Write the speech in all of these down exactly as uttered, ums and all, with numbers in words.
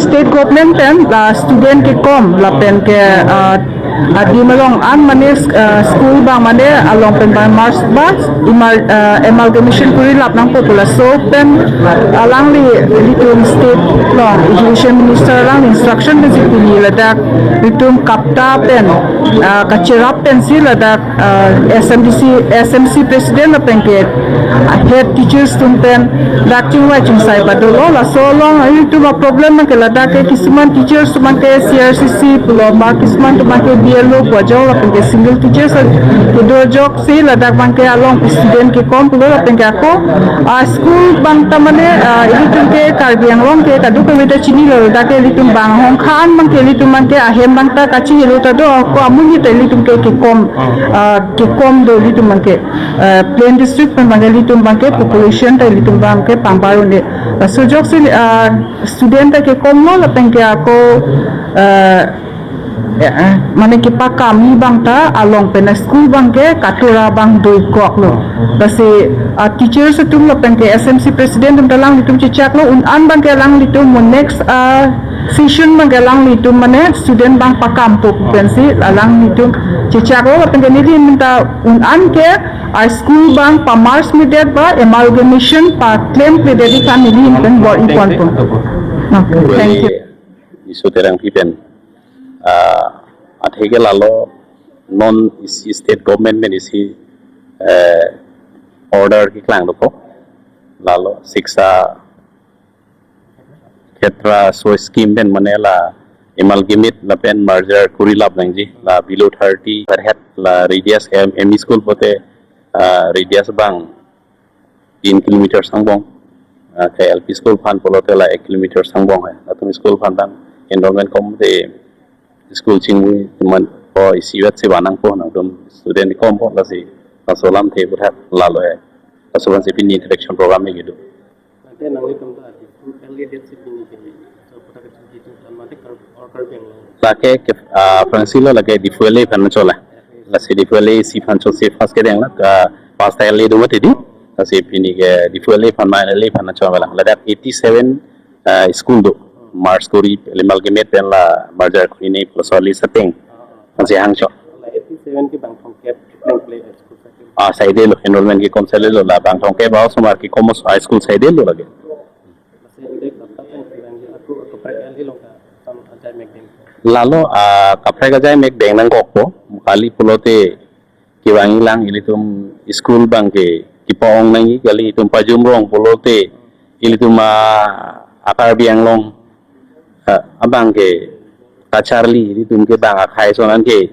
State government pen la student kekom lapen ke, ah, adim along an mane, ah, school abang mane along pen bang merge ba, emal-, ah, amalgamation kuri lap nangpo pu laso pen alangli ilitum state along education minister alangli instruction pensi pini ladak ilitum kapta pen, ah, kacherap pensi ladak, ah, S M D C, S M C president lapen ke, ah, head teachers atum pen dak chingvai chingsai padolo. Laso along ilitum aproblem abang ke ladak ke kisuman teachers atum abang ke C R C C pulo ba kisuman atum abang ke B L O pu ajok lapen ke single teachers kedo ajoksi ladak abang ke along student kekom pulo lapen ke ako, ah, school abang ta mane, ah, ilitum ke Karbi Anglong ke kadokave ta chinilo, ladak ke ilitum bang ahong khan abang ke ilitum abang ke ahem abang ta kachingilo ta do, ako amonit ta ilitum ke kekom, ah, kekom do ilitum abang ke, ah, plain district pen abang ke ilitum abang ke population ta ilitum abang ke pangbar un-e. Laso ajoksi, ah, student ta kekomlo lapen ke ako, ah, eh, eh, mane kepakam abang ta along pen school abang ke katura abang doikoklo. Lasi, ah, teachers atum lapen ke S M C president atum ta alanglitum chechaklo, un-an abang ke alanglitum mo next, ah, session abang ke alanglitum mane student abang pakampo pensi alanglitum chechaklo lapen ke neli ahin ta un-an ke, ah, school abang pa merge medet ba amalgamation paklemkledet aphan neli ahin pen bor-iponpo. Okay, thank you. Niso Terangpi pen, ah, athe ke lalo non isi state government pen isi, eh, order keklang dopo. Lalo Shiksha Kshetra laso scheme pen mane la amalgamate lapen merger kuri lap nangji, la below thirty per head, la radius M-, M E school pulote, ah, radius abang tin kilometer angbong. Ah, ke L P school aphan pulote la ek kilometer angbong hai. Latum school aphan tang enrollment kom te school chingvai teman ko isi vet si vanangpo, nangtum student kompo, lasi laso alamthe puthak lalo hai. Laso aphansi pini interaction program ke kedo. Ante nanglitum ta Diphu L A det si pini ke, so, puthak ke chuti tu tan mate kar or kar beng lo. Lake ke, ah, aphrangsi lo lake Diphu L A aphan chola. Lasi Diphu L A si aphan chosi first kedeng la, ah, pasta L A do mati di. Lasi pini ke Diphu L A aphan ma L A aphan chola lang. Ladak eighty seven, ah, school do. Merge kuri, amalgamate pen la merger kuri ne plus only setting. Ansi hangcho. La eighty seven ke bang thomkep pleng pleng school sa ke. Ah, saidelo, enrollment kekom saidelo, la bang thomkep ba osomar kekom, ah, school saidelo lake. Lasi ante kapta pen kevang ke ako, ako kaprek along ta tam ajai mek deng. Lalo, ah, kaprek ajai mek deng nangkokpo, kali pulote kevang-i lang ilitum school abang ke kepa-ong nangji, kali itum pajumrong pulote ilitum, ah, a-Karbi Anglong, ah, abang ke kacharli, ilitum ke bang akhei ason an ke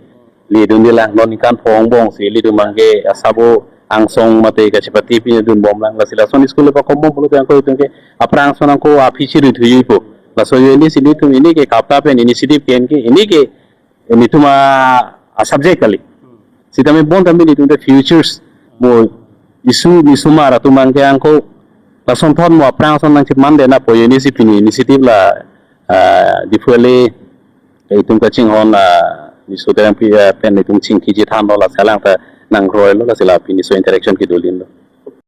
ledunde lang, non ningkan pho angbong si ilitum abang ke asabo angsong mate kachepate pinedunbom lang, lasi lason school pakombom pulote angko itum ke aphrang ason angko aphi chiri thuipo. Laso ajoine si ilitum pini ke kapta pen initiative ke-en ke, pini ke ilitum a, a-subject kali. Sitame bonta ilitum ta futures mo isu ni sumar atum abang ke angko lasonthot mo aphrang ason nangchepman de nangpo, ajoine si pini initiative la, ah, Diphu L A itum kachinghon, ah, Niso Terangpi, ah, pen itum chingki chethanlo, lasi alang ta nangkroilo, lasi la pini laso interaction kedo alinlo.